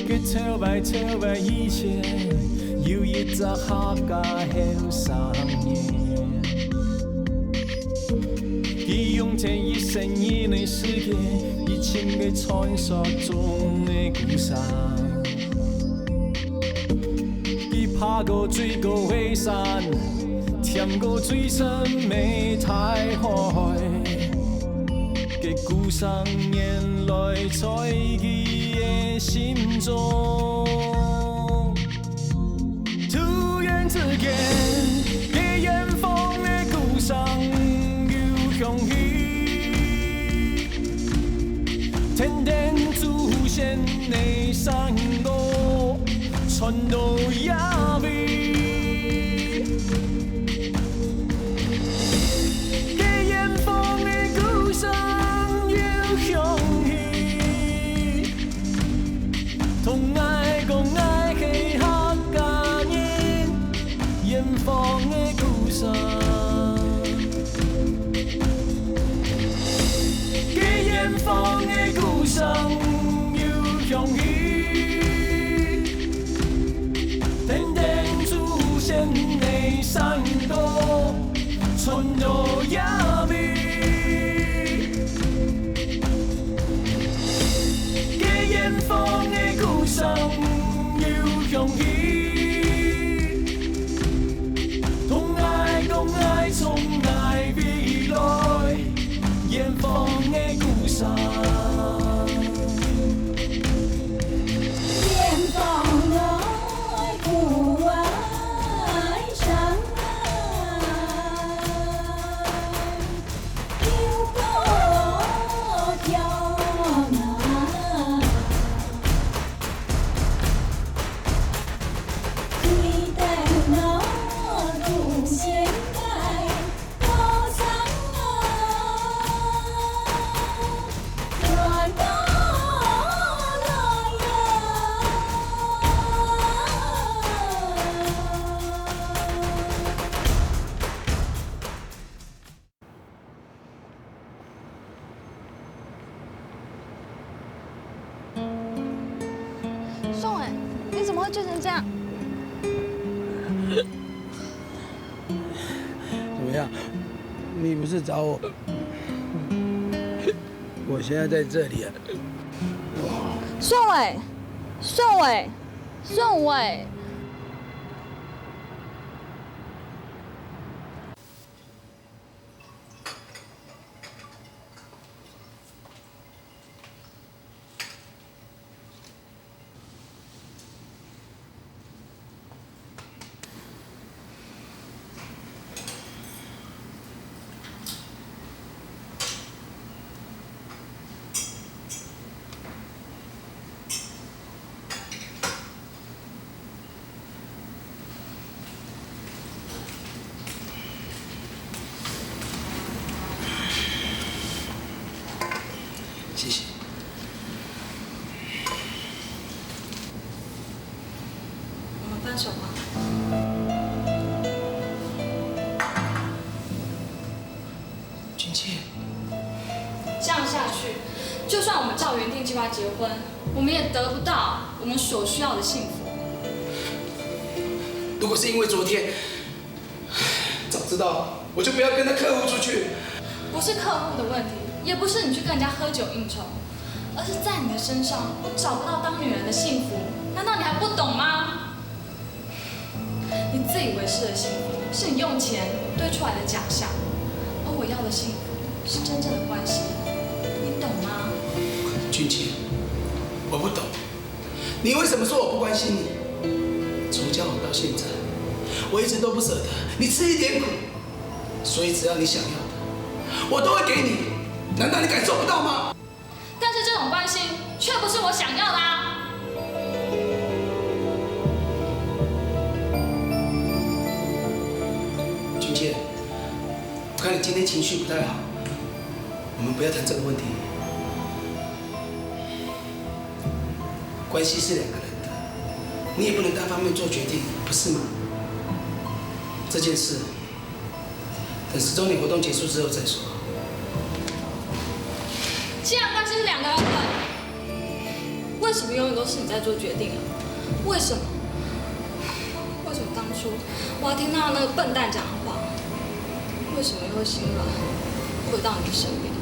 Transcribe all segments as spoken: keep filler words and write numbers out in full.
佢頭擺頭擺以前，有一隻客家後生人，佢用盡一生人个時間，去尋个傳說中个故鄉。佢爬過最高个山， 跈過最深个大海，个故鄉原來在佢个心中。突然之間，个遠方个故鄉又響起，天頂祖先个山歌傳到這位。 个遠方个故鄉又響起，同𠊎講𠊎係客家人，遠方个故鄉。个遠方个故鄉又響起， 天頂祖先个山歌傳到這位。个遠方个故鄉又響起，同𠊎講𠊎從哪位來。 遠方个故鄉。遠方个故鄉啊，有多遠啊？ 宋伟，你怎么会醉成这样？怎么样？你不是找我？我现在在这里啊。宋伟，宋伟，宋伟。 谢谢。我们分手吧。 君姐。这样下去，就算我们照原定计划结婚，我们也得不到我们所需要的幸福。如果是因为昨天，早知道我就不要跟那客户出去。不是客户的问题，也不是你去跟人家喝酒应酬，而是在你的身上，我找不到当女人的幸福。难道你还不懂吗？ 你自以为是的幸福，是你用钱堆出来的假象，而我要的幸福是真正的关心，你懂吗？君姐，我不懂，你为什么说我不关心你？从交往到现在，我一直都不舍得你吃一点苦，所以只要你想要的，我都会给你。难道你感受不到吗？但是这种关心今天情绪不太好，我们不要谈这个问题。关系是两个人的，你也不能单方面做决定，不是吗？这件事，等十周年活动结束之后再说。既然关系是两个人的，为什么永远都是你在做决定啊？为什么？为什么当初我要听到那个笨蛋讲的话？为什么又会心软，回到你的身边？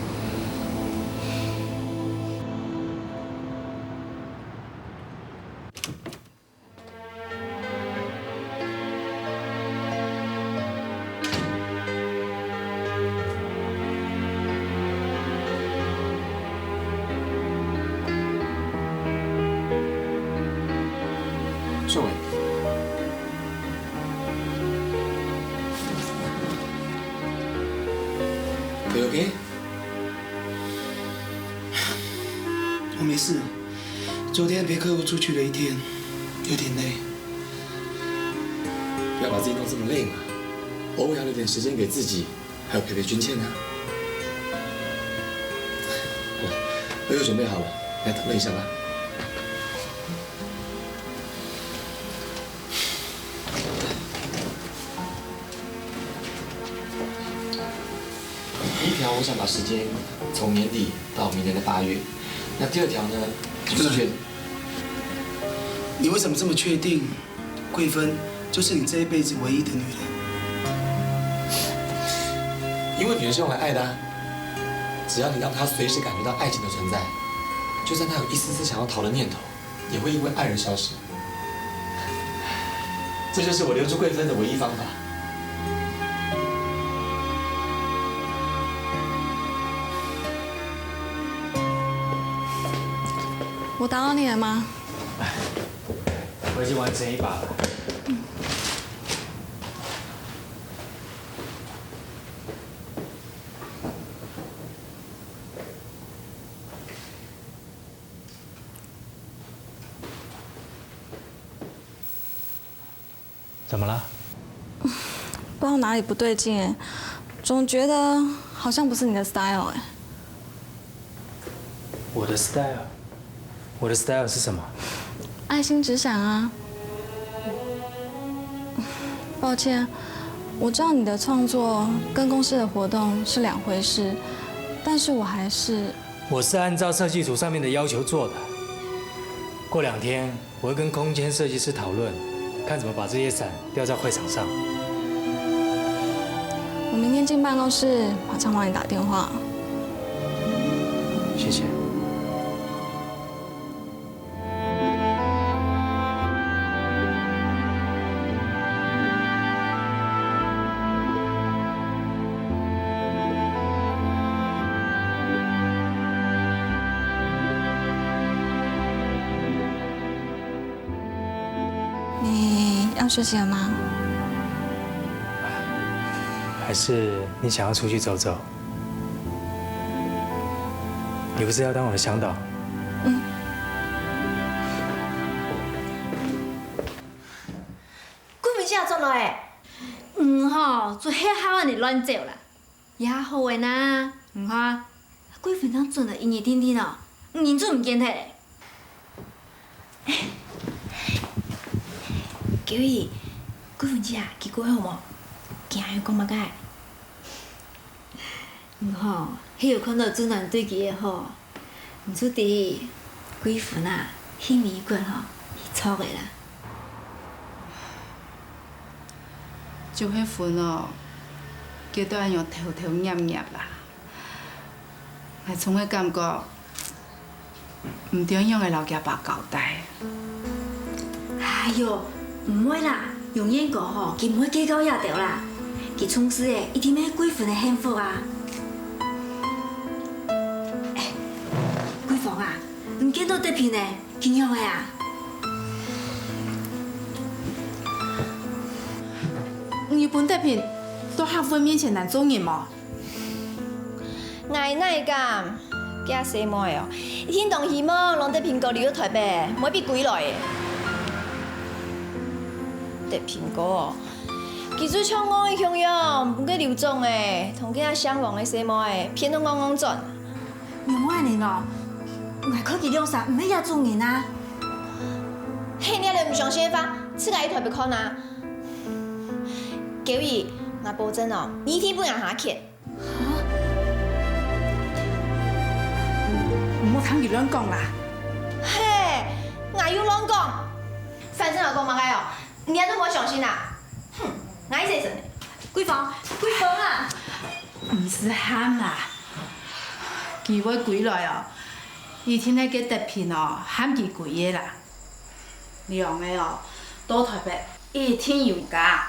秀伟。Are you okay? 我没事，昨天陪客户出去了一天，有点累。不要把自己弄这么累嘛，偶尔要留点时间给自己，还有陪陪君倩啊。我都有准备好了，来讨论一下吧。 第一条，我想把时间从年底到明年的八月。那第二条呢，就是觉得，你为什么这么确定桂芬就是你这一辈子唯一的女人？因为女人是用来爱的啊，只要你让她随时感觉到爱情的存在，就算她有一丝丝想要逃的念头，也会因为爱而消失。这就是我留住桂芬的唯一方法。 我打扰你了吗？我已经完成一把了。怎么了？不知道哪里不对劲哎，总觉得好像不是你的 style 哎。我的 style？我的 style 是什么？爱心只闪啊。抱歉，我知道你的创作跟公司的活动是两回事，但是我还是……我是按照设计图上面的要求做的。过两天 我会跟空间设计师讨论，看怎么把这些伞吊在会场上。我明天进办公室，马上帮你打电话。谢谢。 你要休息了吗？还是你想要出去走走？你不是要当我的向导？嗯。桂芬姐轉來欸，你吼，做黑客人亂走啦。 也好个啦，你看，桂芬正轉來一日定定哦，你人就毋見忒咧。Gary，桂芬姐啊，佢過好無？今日講麼个？你吼，係有看到俊男對佢个好， 毋就知，桂芬啊，去美國吼，去做个啦。就係芬哦，佢都恁樣偷偷捏捏啦。𠊎總係感覺，毋知仰仔摎厥爸交代。哎喲， 毋會啦，永燕哥吼，佢毋會計較這兜啦。佢從細欸，一定係桂芬个幸福啊。欸，桂芳啊，你見到德平呢？佢仰仔啊？你分德平到客戶面前難做人無？ 𠊎哪會敢？厥細妹哦，一定當希望摎德平哥留在臺北，毋會分佢歸來。德平哥哦，佢就像戇个共樣，分該劉總仔同該个姓王个細妹仔騙到戇戇轉。仰會恁樣哦？𠊎看佢兩儕毋係這種人啊！嘿，你若毋相信个話，自家去台北看啊！九姨，𠊎保證哦，你一定分𠊎下譴。 毋好聽佢亂講啦！嘿，𠊎有亂講？反正𠊎講麼个哦，你也都無相信啊！哼，𠊎一直承認。桂芳，桂芳啊！毋使喊啦，佢會歸來哦，一定係該德平哦，喊佢歸个啦。兩个哦，到台北一定有家。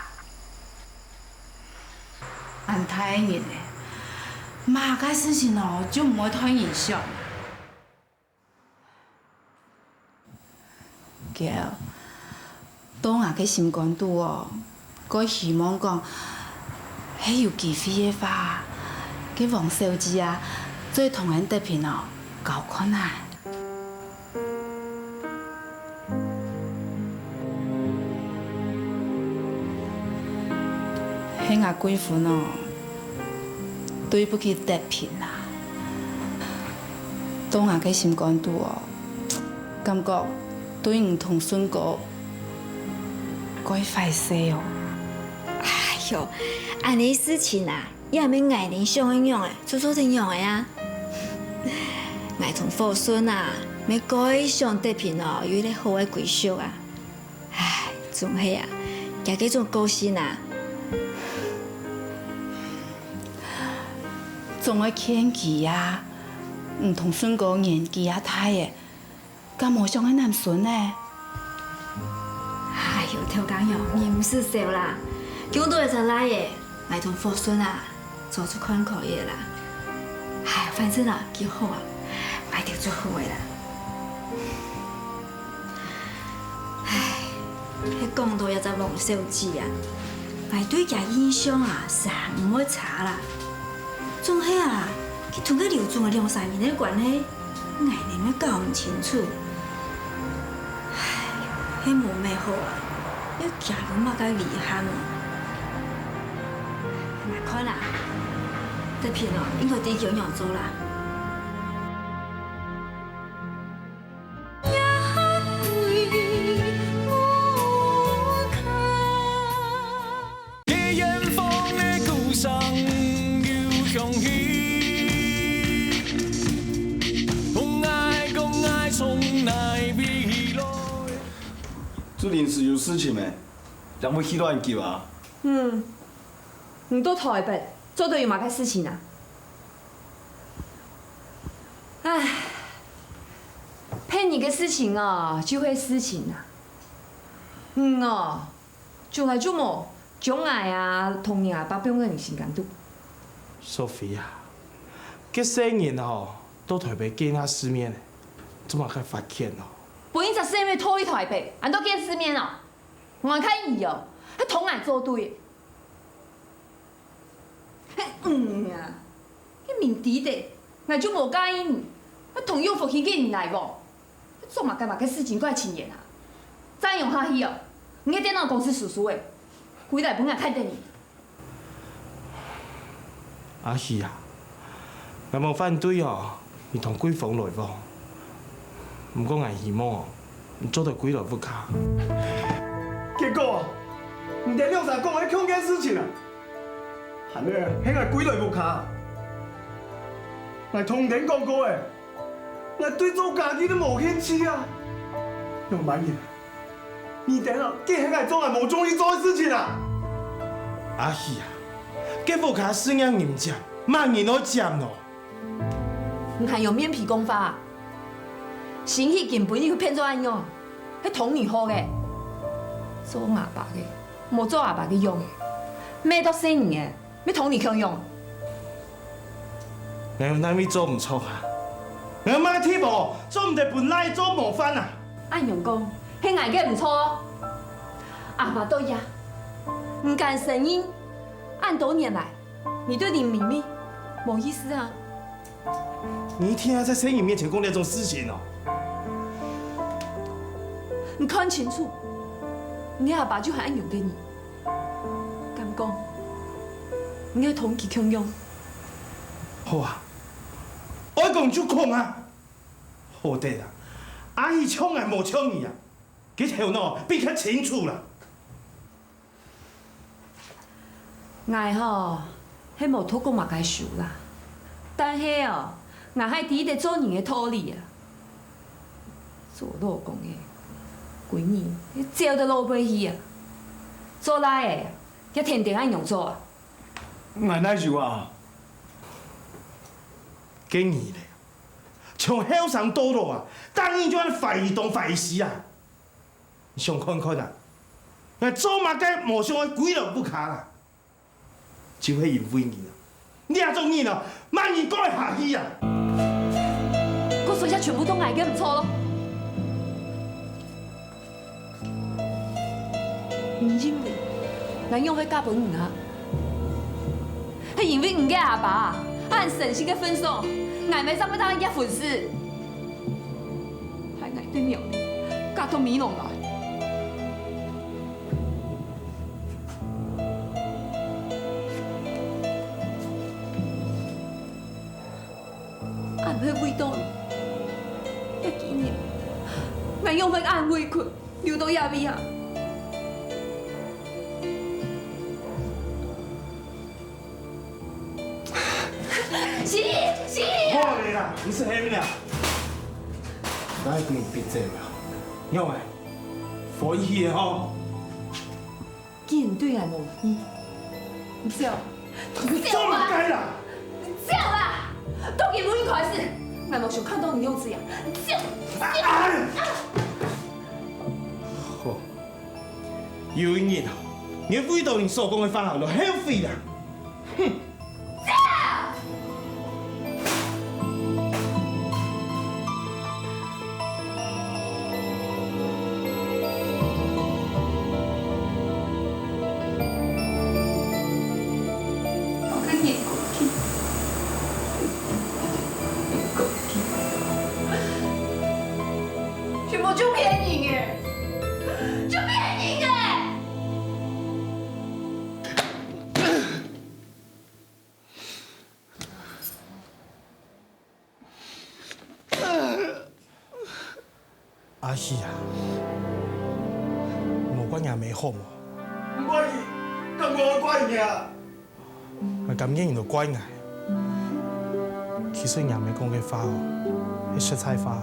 恁大个人了，麼个事情哦，就毋會替人想。到𠊎个心肝肚哦，蓋希望講，係有機會个話，該王小姐啊，做同𠊎德平哦，交看啊。 係𠊎桂芬哦，對不起德平啊。到𠊎个心肝肚哦，感覺對你同順哥蓋壞勢哦。哎喲，恁樣事情啊， 也毋係𠊎等想个樣仔，就做得樣仔啊！𠊎同火順啊，乜蓋想德平哦，有一個好个歸宿啊！唉，總係啊，佢該種個性啊，總愛勸佢啊！你同順哥年紀也大了， 敢無想愛揇孫呢？哎喲，頭家娘，你毋使愁啦，降到一隻倈仔，𠊎同福順啊，做主看可以啦。哎，反正啊，佢好啊，𠊎就最好个啦。哎，係講到這隻王小姐啊，𠊎對佢印象啊，係毋會差啦。 總係啊，佢同該劉總个兩儕人个關係，𠊎等乜搞毋清楚。唉，係無麼好啊，又驚有麼个遺憾哦。𠊎看啊，德平哦，應該知佢仰做啦。 就臨時有事情咩？仰會去到恁急啊？嗯，你到台北做得有麼个事情啊？唉，騙人个事情哦，就係事情啊。嗯哦， 從來就無將𠊎啊同你阿爸放在你心肝肚。Sophia，該細人吼，到台北見下世面，做麼个發譴哦？分一隻細妹拖去台北，恁多見世面哦！𠊎看你哦，還同𠊎做對。嘿，嗯啊，該明知得，𠊎就無介意你，還同有福氣个人來往。 做麼个麼个事情怪情人啊？再恁樣下去哦，你个電腦公司收收仔，歸來分𠊎看等你。阿喜啊，𠊎無反對哦，你同桂芳來往。毋過𠊎希望哦，你做得歸來屋下。結果，你等兩儕講个共件事情啊！還係，係𠊎歸來屋下。𠊎同你等講過仔， 𠊎對做家己都無興趣啊！仰般形，你等啊，該係𠊎做𠊎無中意做个事情啊！阿喜啊，該屋下事業人接，麼人愛接呢？你還有面皮講話啊？心機根本就騙做恁樣，係同你好个。做阿爸个，無做阿爸个樣仔，搣到細人仔， 乜同你共樣。𠊎有哪位做毋著啊？𠊎麼个地方做毋得分倈做模範啊？恁樣講，係𠊎个毋著。阿爸到這，毋敢承認，恁多年來，你對林明明無意思啊？ 你一定愛在細人面前講這種事情哦！你看清楚，你阿爸就係恁樣个人，敢你愛同佢共樣。好啊，愛講就講啊。好得啊，阿姨像𠊎無像你啊，佢頭腦比較清楚啦。 𠊎吼，係無讀過麼个書啦，但係哦，𠊎還知得做人个道理啊。做老公个，歸日走到老背去啊，做倈仔个，也天天恁樣做啊。𠊎哪有啊？該你咧，從後生到老啊，逐日就恁懷疑東懷疑西啊！ 你想看看啊，𠊎做麼个無想愛歸來屋下啦？就係因為你啊，你這種人啊，麼人過得下去啊？故所這全部都𠊎个毋著咯。你認為𠊎仰會嫁分你啊？係因為你个阿爸啊，恁誠心个份上，𠊎乜正會同你結婚事。 害𠊎對苗栗嫁到美濃來。恁係為著你，這幾年，𠊎仰會恁委屈，留到這位啊？ 是，是。好咧啦，毋使喊啦。𠊎已經逼走了，仰仔？歡喜个吼。既然對𠊎無意，你走，你走啊！做麼个啦？你走啊！從今晡日開始，𠊎無想看著你樣仔啊！你走！啊！好。 有一日啊，你會為著你所講个話來後悔啦！哼！全部就騙人个！ 就騙人个！阿喜啊，莫怪若姆好無？毋怪佢，敢講愛怪你啊？ 𠊎甘願你都怪𠊎。其實若姆講个話哦，係實在話。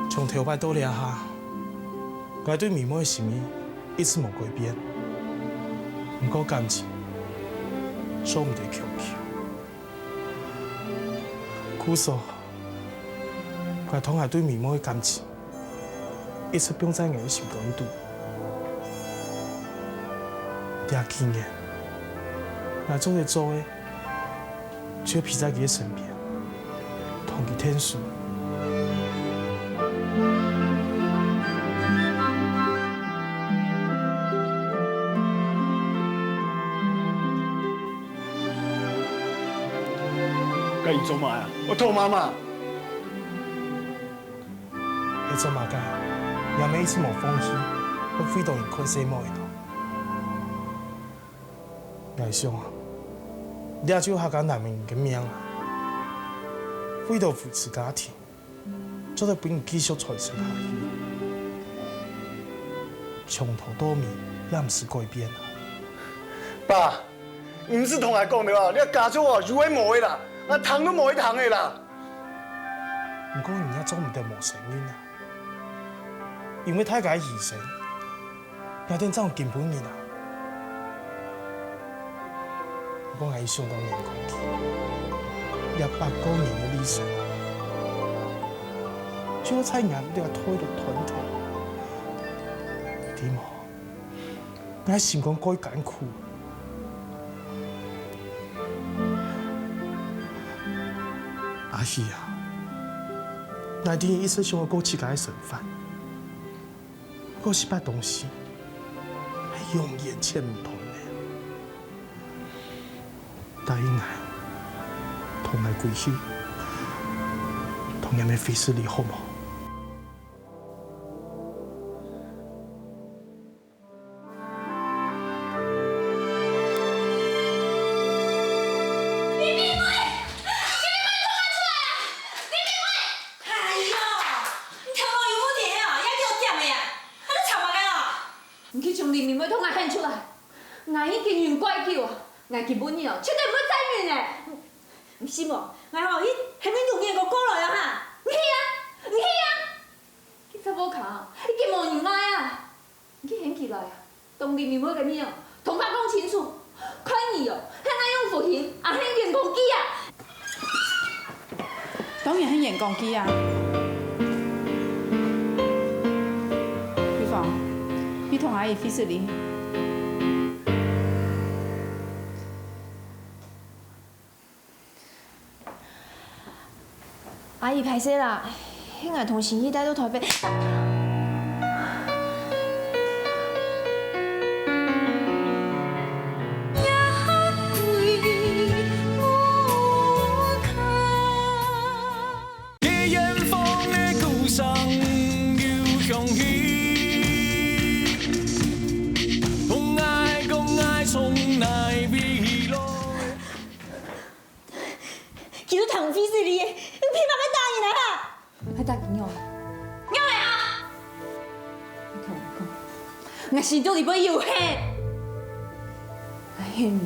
從頭擺到這下，𠊎對美妹个心意一直無改變。毋過感情，做毋得強求。故所，𠊎同𠊎對美妹个感情， 一直放在𠊎个心肝肚。這幾年，𠊎做得做个，就陪在佢个身邊，同佢𢯭手。該你做麼个啊？𠊎討媽媽！ 係做麼个？若姆一直無放棄，會為著你看細妹呢？𠊎想啊，這就客家男人个命啊，為著扶持家庭，做得分你繼續傳承下去，從頭到尾也毋使改變啊。爸， 你毋使同𠊎講了啊！這家族哦，有个無个啦，𠊎聽都無愛聽个啦！毋過你也做毋得無承認啊，因為大家个犧牲，也定正有今晡日啊。毋過𠊎想到年過去，這百過年个歷史，就在𠊎這退落斷頭，知無？ 𠊎心肝蓋艱苦。阿喜啊，𠊎知你一直想愛過自家个生活，過食飽東西，係永遠牽毋斷个。答應𠊎，同𠊎歸去，同𠊎姆會失禮好無？ 𠊎今晡日哦，絕對毋會再忍咧！你信無？𠊎吼，去喊你兩年个過來啊哈！你去啊！你去啊！警察無卡，已經無人愛啊！你去喊佢來啊！當面問个面哦，同話講清楚！看你哦，係愛用復興，還係員工記啊？當然係員工記啊！桂芳，你同阿姨會失禮。 阿姨，歹勢啦，係𠊎同心怡帶到臺北。 佢都聽會失禮，你憑麼个打人啊？愛打佢仰仔？仰仔啊？你同𠊎講，𠊎心肚裡背有恨。𠊎恨你，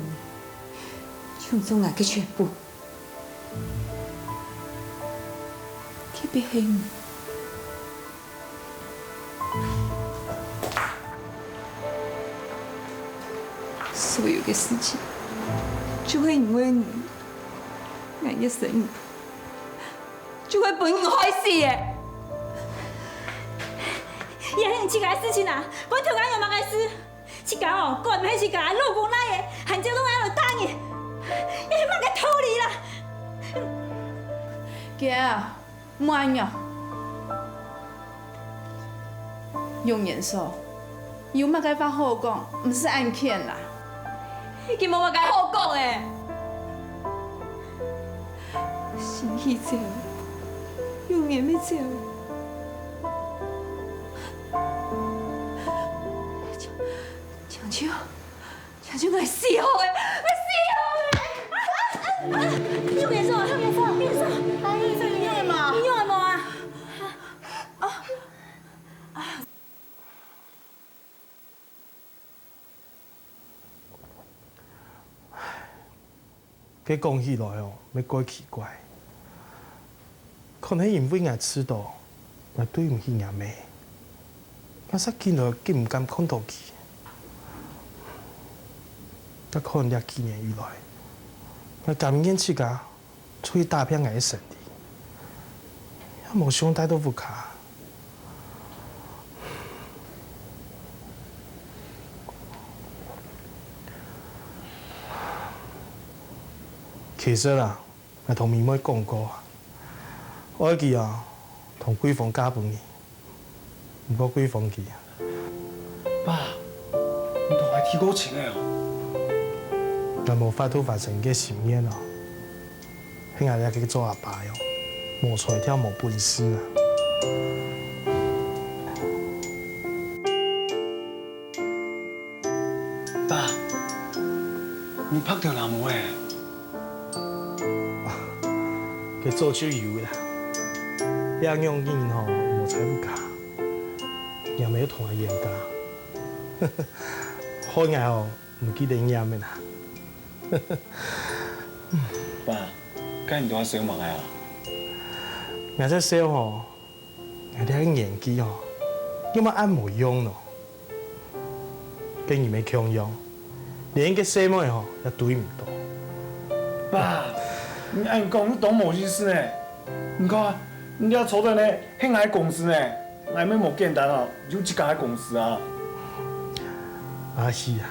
搶走𠊎个全部，特別恨你。 所有个事情，就係因為你，𠊎个生命就會分你害死个。這係你自家个事情啊，關頭家有麼个事？自家哦，管毋係自家老公倈仔，還照到𠊎來打人，這係麼个道理啦？姐啊， 莫恁樣。容顏嫂，有麼个話好講，毋使恁譴啦。已經無麼个好講咧。心怡走，容顏乜走。像，像就 像就𠊎死好咧，𠊎死好咧！啊，啊，啊，你有眼霜啊？你有眼霜啊？你有眼霜啊？哎，你有眼霜啊？你有眼霜啊？啊，啊。 該講起來哦，乜蓋奇怪。可能因為𠊎知著，𠊎對毋起若姆，𠊎煞緊來緊毋敢看著佢。𠊎看這幾年以來，𠊎甘願自家出去打拚𠊎个生理，也無想帶到屋下。 其實啊，𠊎同妹妹講過啊，愛佢啊，同桂芳嫁分你。毋過桂芳佢啊，爸，你同𠊎提過親个哦。𠊎無法度完成你个心願哦。 係𠊎這個做阿爸个，無才調無本事啊！爸，你白頭那毛欸？該早就有啦。這兩日吼，無在屋下，若姆又同𠊎冤家，害𠊎吼， 毋記得念个啦。爸，該你在該愁麼个啊？𠊎在愁吼，𠊎這個年紀吼，仰會恁無用呢？跟你姆共樣，連一個細妹吼也追毋著。爸，你恁講當無意思呢。你看，你這坐等呢， 係𠊎公司呢，𠊎乜無簡單哦，有自家个公司啊。阿喜啊，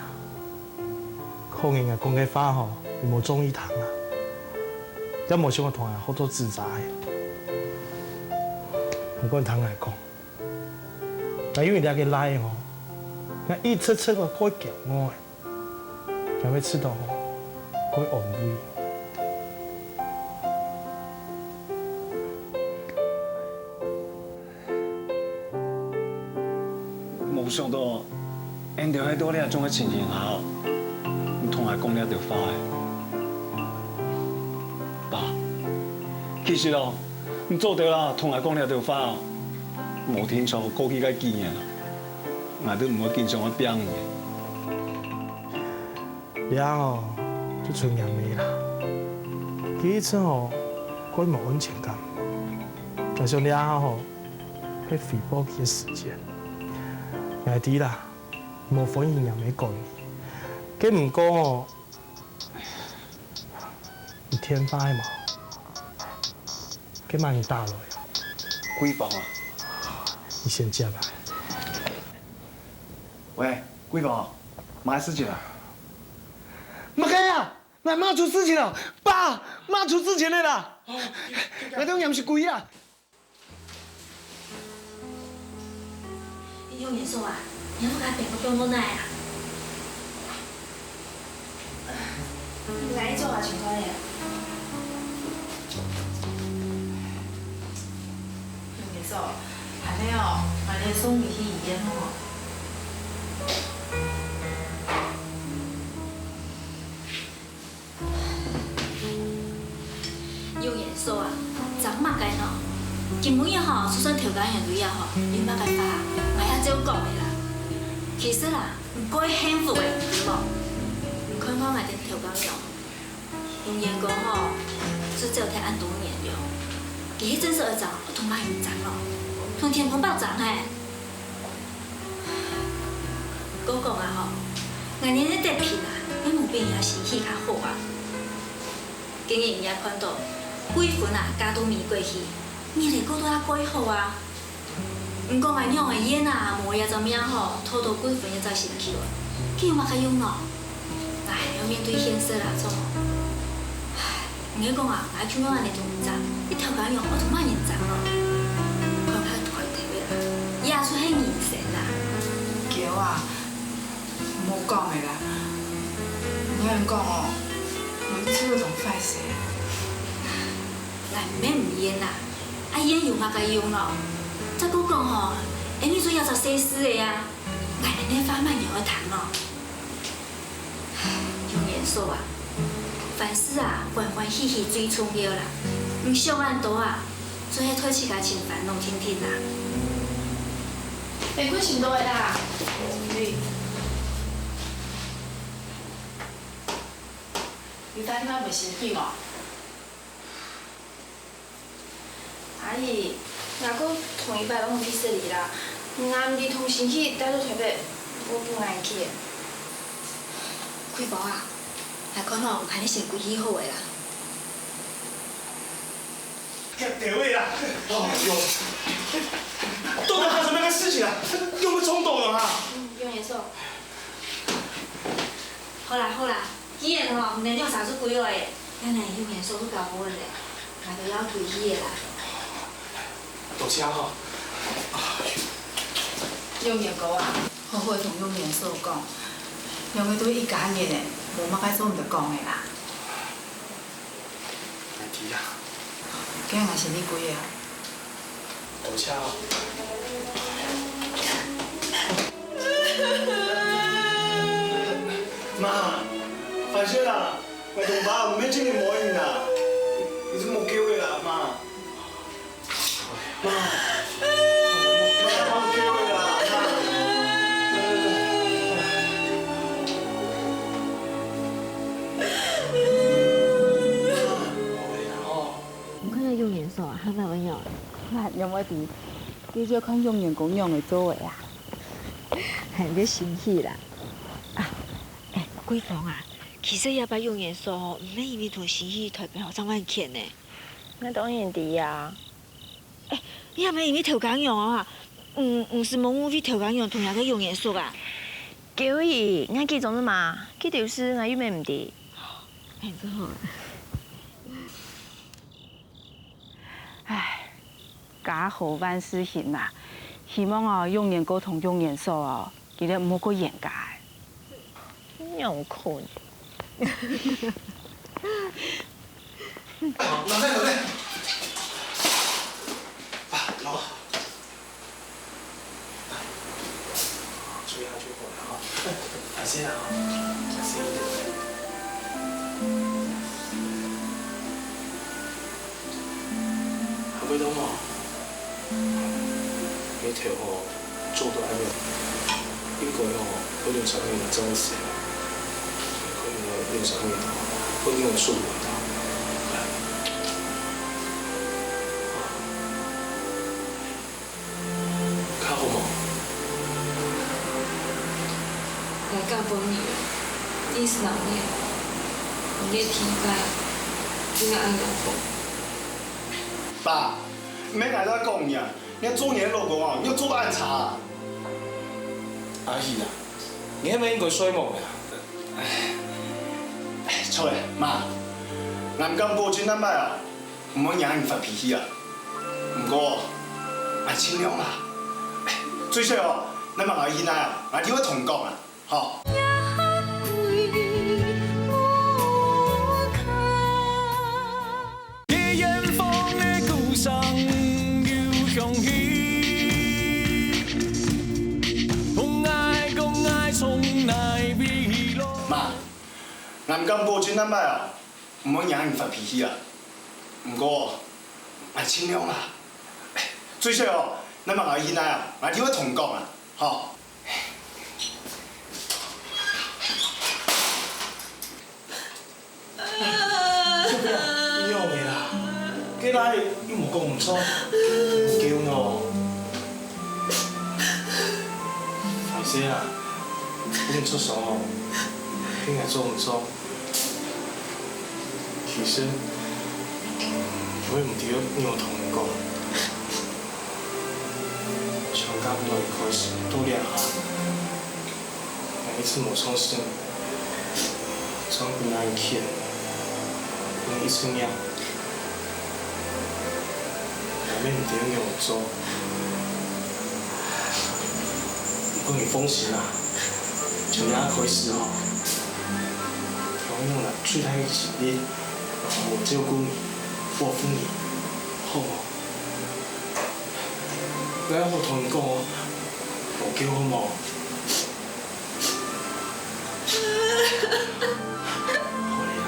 可能𠊎講个話吼，你無中意聽啊，也無想愛同𠊎好做姊姊个。毋過聽𠊎講，𠊎因為這個倈仔吼，𠊎一直直个過驕傲个。 𠊎會試著過安慰。無想著，𠊎兜係在這種个情形下，你同𠊎講這兜話个。爸，其實哦，你做得啦，同𠊎講這兜話哦，無定著過去个幾年啊，𠊎都毋會經常个拚你。 這哦，就賰𠊎姆啦。佢一直吼，蓋無安全感，加上這下吼，係回報佢个時節。𠊎知啦，無歡喜𠊎姆趕你，該毋過吼，你電話係無？該麼人打來啊？貴芳啊。你先接啊。喂，貴芳，麼个事情啊？麼个啊？𠊎姆出事情了！爸，姆出事情了啦！𠊎兜娘是鬼啊！ 永年嫂啊，你屋下變个變無奈啊？你來做啥情況呀？永年嫂，恁呢哦，𠊎來送你去醫院哦。 永年嫂啊，爭麼个喏？今晡日吼，就算頭家娘在這吼，有麼个話，𠊎也照講个啦。其實啦，你過幸福个，有無？你看看𠊎兜頭家娘，永年哥吼，就走忒恁多年了，佢係真實愛爭，愛同麼人爭咯？同天公伯爭嘿！ 哥講啊吼，𠊎年紀得平啊，也無比人家身體較好啊。今日人家看到貴芬啊，嫁到美國去，日仔過到也蓋好啊。毋過𠊎娘个燕啊，無這隻命吼，討到貴芬這隻心臼啊，佢有麼个用呢？𠊎還愛面對現實啊，做。唉， 你講啊，𠊎就用恁呢種爭，一頭家娘愛同麼人爭咯？看較大條个啦，這就係人生啦。嬌啊，莫講了啦，你恁講哦，𠊎就會當壞勢。𠊎毋係毋願啦，啊願有麼个用咯？再過講吼，𠊎就這隻細事仔啊，𠊎恁呢話麼人愛聽咯？ 永年嫂啊，凡事啊，歡歡喜喜最重要啦。你想恁多啊，做得代自家尋煩惱定定啦。哎，貴芬到了啦。你打電話問心臼無？ 阿姨，𠊎過同一擺摎你去食哩啦，𠊎毋知同心臼帶到臺北，會分𠊎氣。貴芳啊，𠊎看吼，𠊎還係先歸去好了啦。結頭了啦！哎喲，到底發生麼个事情啊？有麼个衝動啊？嗯，永年嫂。好啦好啦， 既然吼，你兜兩儕就歸來了，恁呢永年嫂就交好了，𠊎兜愛歸去了啦。多謝吼。永年哥啊，好好同永年嫂講，兩儕都一家人了，無麼个做毋得講个啦。𠊎知啊。該𠊎先去歸了。 多謝哦。媽，凡事啦，𠊎同爸毋係真个無閒啦，你就莫叫佢啦，媽。媽，媽，莫叫佢啦，媽。 你看這永年嫂啊，還會仰仔？𠊎仰會知，該就看永年哥仰仔做个啊。還有心臼啦。啊，哎，貴芳啊，其實這擺永年嫂吼，毋係因為同心臼去臺北吼，正會譴呢。𠊎當然知啊。哎，你還毋係因為頭家娘啊？嗯，毋係無誤會頭家娘同這个永年叔啊？狗仔，𠊎記錯了嘛？該兜事𠊎又毋係毋知。哎，真好啊。 唉，家和萬事興啊！希望哦，永年哥同永年嫂哦，佢兜毋好過冤家。仰可能？哦，老弟，老弟。啊，老弟。 注意下就好了哈。小心啊，小心一點。還會痛嗎？你頭吼，做到恁樣，應該吼，有兩三年正會醒。可能有兩三年。會用手。較好無？來到本年，二十六年，你个天界，你个安樂福。爸，毋免𠊎再講你啊！你做你个老公哦，你又做到恁差啊！阿喜啊，你係毋係應該睡目啊？著咧，媽，𠊎毋敢保證恁擺啊， 毋會惹你發脾氣啊。毋過，𠊎盡量啊。最少哦，你嘛𠊎去哪啊，𠊎就會同你講啊，吼。 媽，𠊎毋敢保證恁擺啊， 毋會惹你發脾氣啊。毋過，𠊎盡量啊。最少哦，你嘛𠊎去哪啊，𠊎就會同你講啊，吼。小飛啊，你仰仔啦？該倈仔又無講毋著，你毋噭哦。壞勢啊，你毋出手哦，該𠊎做毋著。 其實，𠊎也毋知愛仰同你講。從佮你一開始到這下，𠊎一直無相信，總分𠊎騙，𠊎一直忍。 𠊎也毋知愛仰做。毋過你放心啊，從這下開始吼，𠊎會用𠊎最大个精力，好好照顧你，保護你，好無？𠊎愛好同你講哦，無噭好無？好咧啦。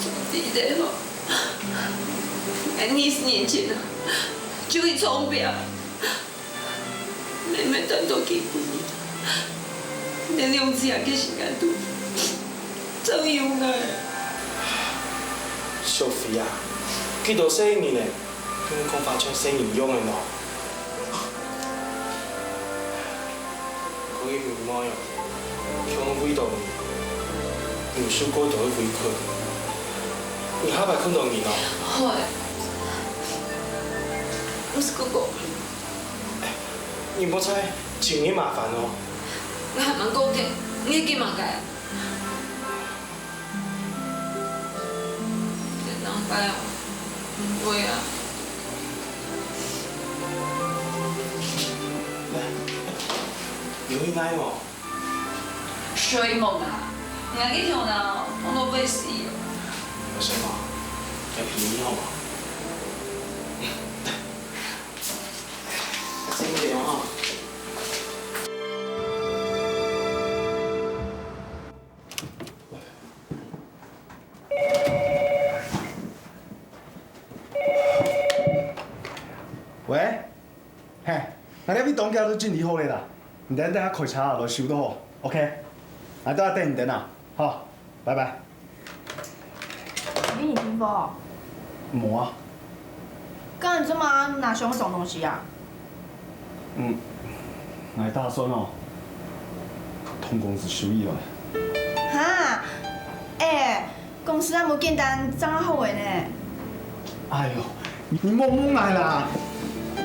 總之咧吼，𠊎二十年前啊，就去創業，慢慢等到今晡日，𠊎兩子仔个心肝肚，正有𠊎。小飛啊，幾多歲人咧？ 跟你講話像細人樣仔呢。該个妹妹哦，恐為著你，忍受過多个委屈。你下擺看著人哦。好咧，毋使哥哥。你莫再尋人麻煩哦。𠊎還吂講忒，你緊麼个？ 兩擺哦，毋會啊。有人來無？睡目啊，𠊎个頭腦放到背時哦。有睡目，來陪你好無？先等哦。 喂，嘿，𠊎這位當家都整理好咧啦，你等等下開車來收就好，OK？𠊎在這等你等啊，好，拜拜。你有聽無？無啊。 該你做麼拿箱仔裝東西啊？嗯，𠊎打算哦，同公司收起來。哈，欸，公司還無簡單正好个呢。哎喲，你，你莫問𠊎啦。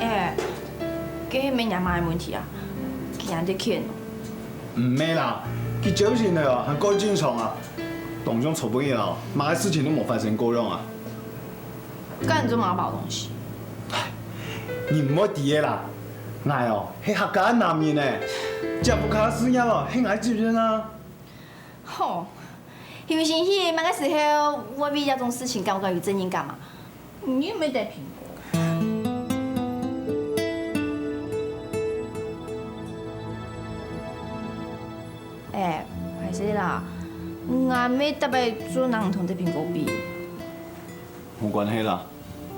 欸，該係毋係若媽个問題啊？佢恁得譴哦。毋係啦，佢朝晨來哦，還蓋正常啊。當像昨晡日哦，麼个事情都無發生過樣啊。 該你做麼个包東西？你毋會知个啦，𠊎哦係客家男人呢，這屋下事業哦係𠊎責任啊。吼，係毋係生氣麼个時候會為這種事情感覺有責任感啊？你又毋係得蘋果。欸，歹勢啦，𠊎毋係逐擺就拿你同隻蘋果比。 無關係啦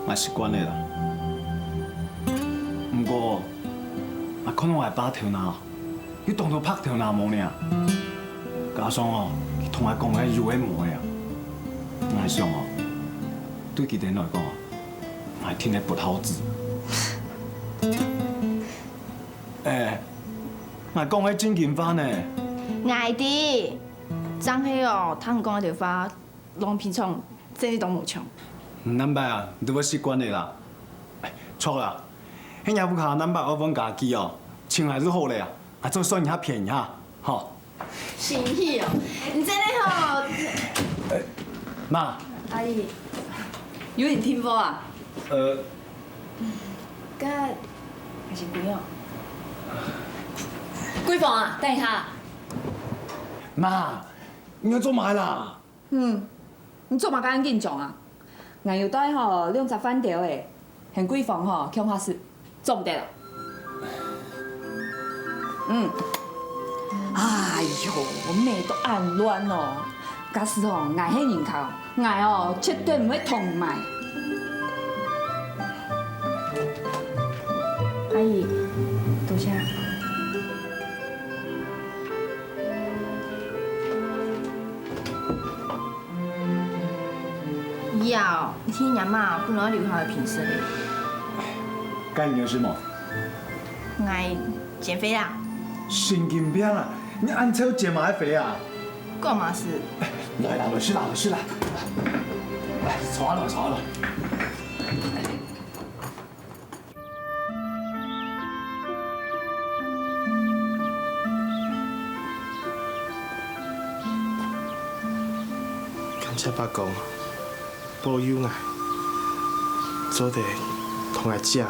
，𠊎習慣了啦。𠊎爸頭那，有當多白頭那毛呢。加上哦，佢同𠊎講个有个無个啊。𠊎想哦，對佢等來講啊，𠊎定係不孝子。哎，𠊎講个正經話呢。𠊎知，正係哦，聽你講个話， 摎平常真个當無像。難擺啊，你都會習慣个啦。哎，著啦，係若屋下難擺愛換家具哦，請𠊎就好了啊，𠊎做算一下便宜哈，吼。心怡哦，你真个吼。媽。阿姨，有人訂貨啊？呃。該，還係貴哦。貴婦啊，等一下。媽，你愛做麼个啦？ 嗯，你做麼个恁緊張啊？𠊎有帶吼兩隻飯兜仔，喊貴婦吼共下食，做毋得啊？嗯。哎喲，乜都恁亂哦！假使吼，𠊎係人客，𠊎哦絕對毋會同你買。阿姨，多謝。 以後，你聽若媽分𠊎留下个平時个。該你有事無？𠊎減肥啦。神經病啊！你恁瘦減麼个肥啊？關麼个事？來啦，來食啦，來食啦！來，坐下來，坐下來。 感謝伯公保佑𠊎，做得同𠊎姐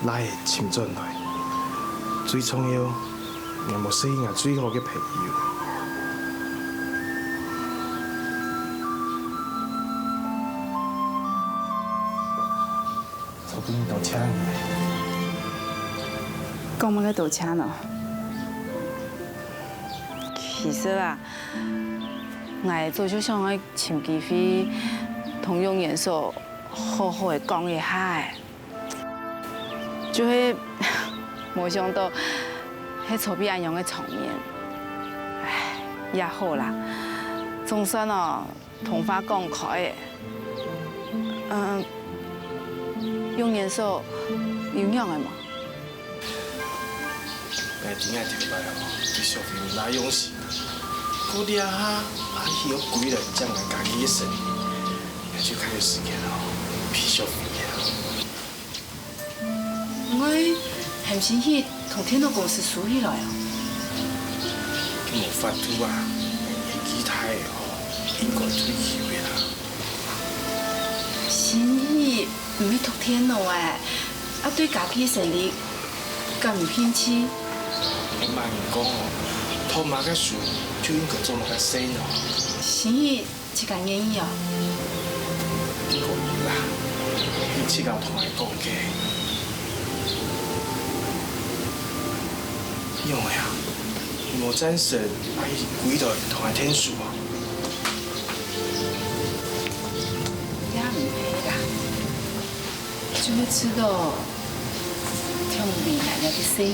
拉尋轉來。最重要，𠊎無失去𠊎最好个朋友。 昨晡日多謝你。講麼个多謝呢？其實啊，𠊎早就想愛尋機會同楊元嫂好好个講一下仔，就係無想到係昨晡恁樣个場面。唉，也好啦，總算哦， 同話講開仔。嗯，楊元嫂有仰仔無？𠊎知𠊎頭擺哦，對小飛毋大用心。過這下阿喜又歸來接𠊎家己个生理，𠊎就較有時間哦，陪小飛了。 毋過，喊心怡同電腦公司收起來啊？無法度啊，年紀大了哦，應該退休个啦。心怡毋係讀電腦个，啊對家己生理敢有興趣？你莫恁講哦，讀麼个書就應該做麼个事哦。心怡 自家願意哦。你講有啦，你自家同𠊎講个。仰仔啊？你無贊成阿姨歸來同𠊎𢯭手啊？也毋係啦，就係試著同你來了个細人。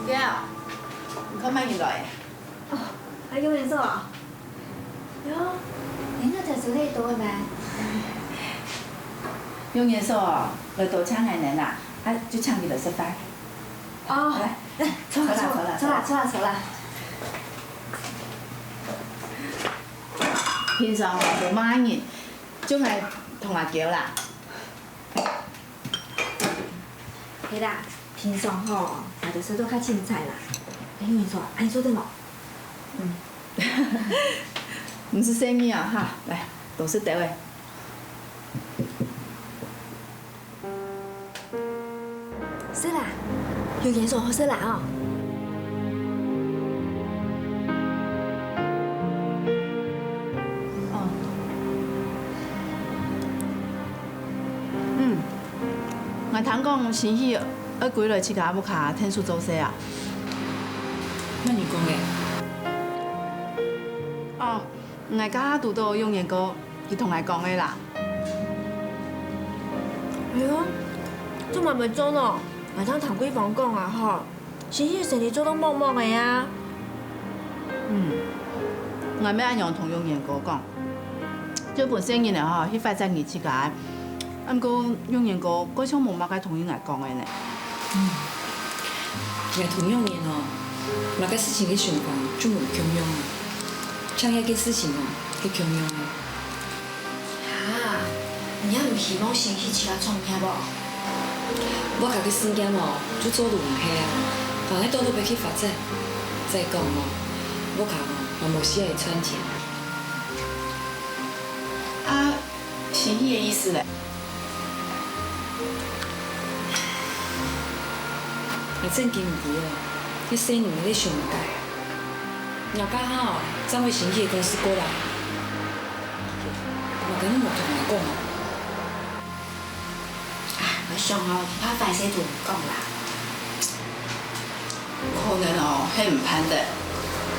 姐啊，你看麼人來？哦，阿楊元嫂啊。喲，你這隻手裡多个咩？楊元嫂哦，來多謝𠊎等啦，啊，就請佢來食飯。哦，來，來，坐啦，坐啦，坐啦，坐啦，坐啦，坐啦。平常哦，無麼人，就𠊎同阿嬌啦。 係啦，平常吼，𠊎兜食到較清彩啦。哎，你說，恁樣做得無？嗯。毋使細義啊，哈，來，多食兜仔。食啦，有鹽水好食啦哦。哦。 嗯，𠊎聽講心怡愛歸來自家屋下𢯭手做事啊。麼人講个？哦， 𠊎頭下堵著永年哥，佢同𠊎講个啦。哎喲，做麼毋做呢？𠊎聽唐桂芳講啊吼，新戲生理做到滿滿个啊。嗯，𠊎乜恁樣同永年哥講，就分細人仔吼去發展佢自家。 啊，毋過永年哥蓋像無麼个同意𠊎講个呢。𠊎同永年哦，麼个事情个想法就無共樣啊。像這件事情哦，係共樣个。哈，你也毋希望先去自家創業哦？屋下个事業哦，就做就毋係啊，反正到底愛去發展。再講哦，屋下哦，也無需要賺錢。啊， 生意个意思咧？𠊎真經毋知哦，該細人仔个想法。𠊎頭下哦，正為生意个公司過來，𠊎跟你無同𠊎講啊。啊，𠊎想哦，怕壞勢同你講啦。 可能哦，係毋盼得，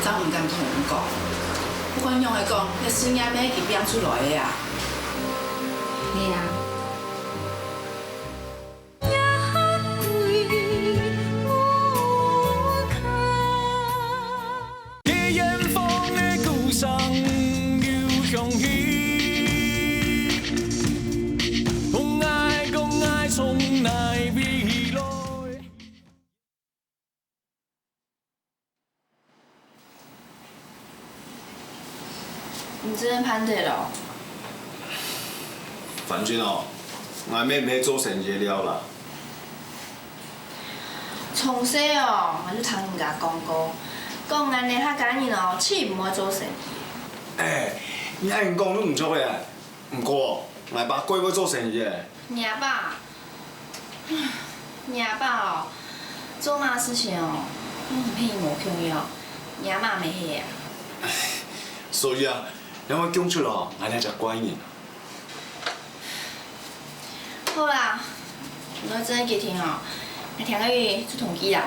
正毋敢同人講。不管仰仔講，這事業乜係佢拚出來个啊。係啊。你真个盼得咯？反正哦，𠊎乜毋係做生意个料啦。從細哦，𠊎就聽人家講過，講𠊎這客家人哦，盡毋會做生意。哎，你恁樣講就毋著咧。 毋過，𠊎爸蓋會做生意个。你阿爸？你阿爸哦，做麼个事情哦，攏係無共樣。你阿姆乜係啊。所以啊，你愛講出來哦，𠊎這隻怪人。好啦，你愛真个決定哦，𠊎聽日就同佢啦。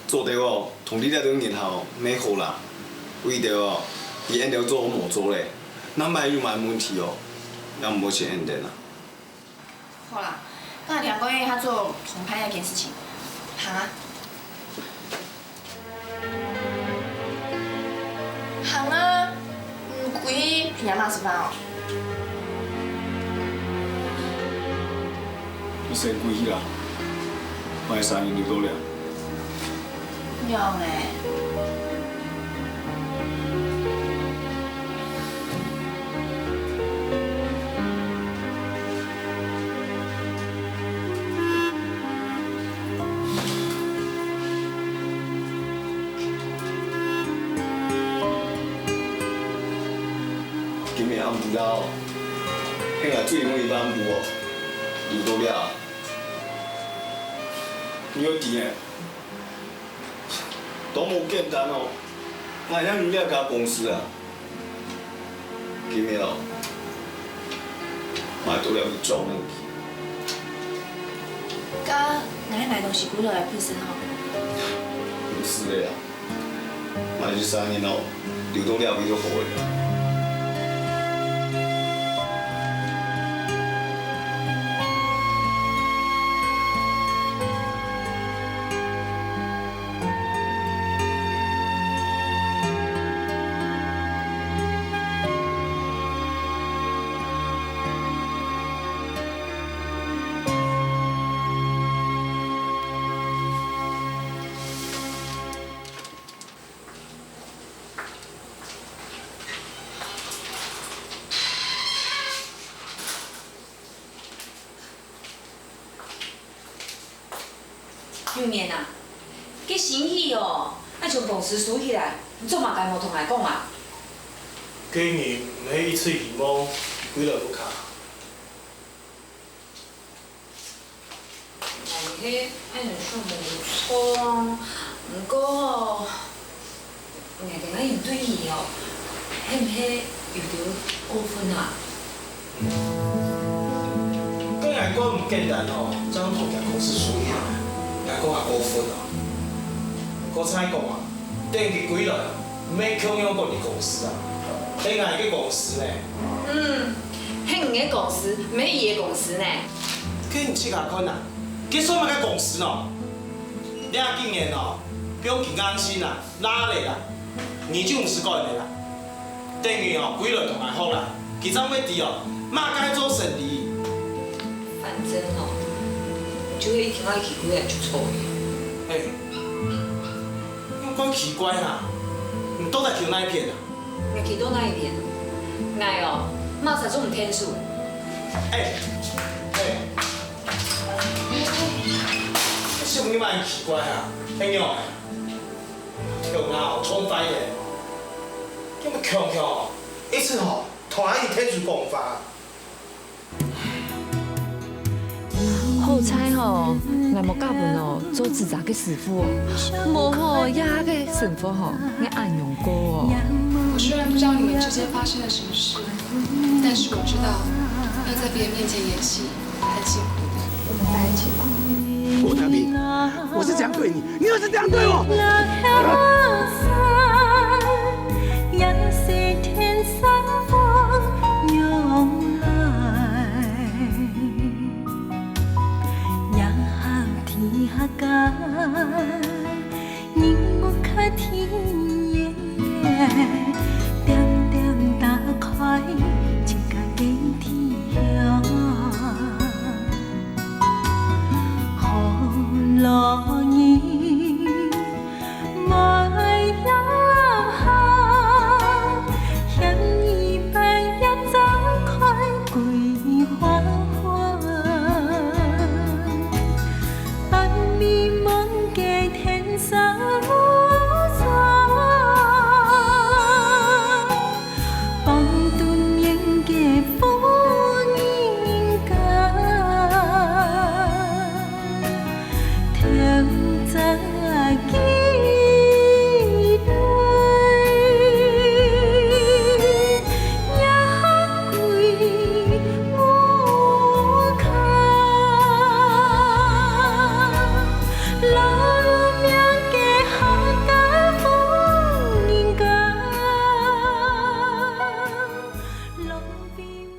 做得哦，同你這兜人好，乜好啦。為著哦，佢恁樣做無做咧，若萬一有麼个問題哦，也毋會請恁樣啊。好啦，該𠊎聽過佢做同伴這件事情，行啊。 行啊，嗯，歸去陪阿姆食飯哦。你先歸去啦，莫三人留到這。仰仔？ 今晡暗晡夜哦，係𠊎最尾一暗晡哦，留到這啊。你愛知呢， 都無簡單哦。𠊎也有這家公司啊。今日哦，𠊎都了去做呢。該𠊎買東西歸來分你吼。毋使了啊，𠊎一儕人哦，留到這位就好了。 永年啊，該生意哦，愛從公司收起來，你做麼个無同𠊎講啊？該人毋係一直希望歸來屋下。𠊎係恁樣想無錯，毋過 𠊎等恁樣對佢哦，係毋係有兜過分啊？該𠊎講毋簡單哦，正同厥公司收起來，𠊎講𠊎過分哦。過再講啊，等佢歸來，毋係共樣管理公司啊，係𠊎个公司呢。嗯，係你个公司，毋係佢个公司呢。該你自家看啊，該算麼个公司喏？這幾年哦，放佢硬性啊，拉咧啦，你就毋使管咧啦。等佢哦，歸來同𠊎學啦，佢正會知哦，麼个做生理。反正哦，你就係一定愛佢歸來就著咧。哎， 有夠奇怪啊！你到底企哪一片啊？𠊎企到哪一片？𠊎哦，麼儕做毋𢯭手。哎，哎，這聲音蠻奇怪啊，朋友，頭腦衝壞咧，有無強強哦？一直吼，同阿姨𢯭手講話。 好彩吼，𠊎無嫁分哦做紙遮个師傅哦，無吼，這下个生活吼，愛恁樣過哦。我虽然不知道你们之间发生了什么事，但是我知道要在别人面前演戏很辛苦的。我们在一起吧。郭台铭，我是这样对你，你又是这样对我。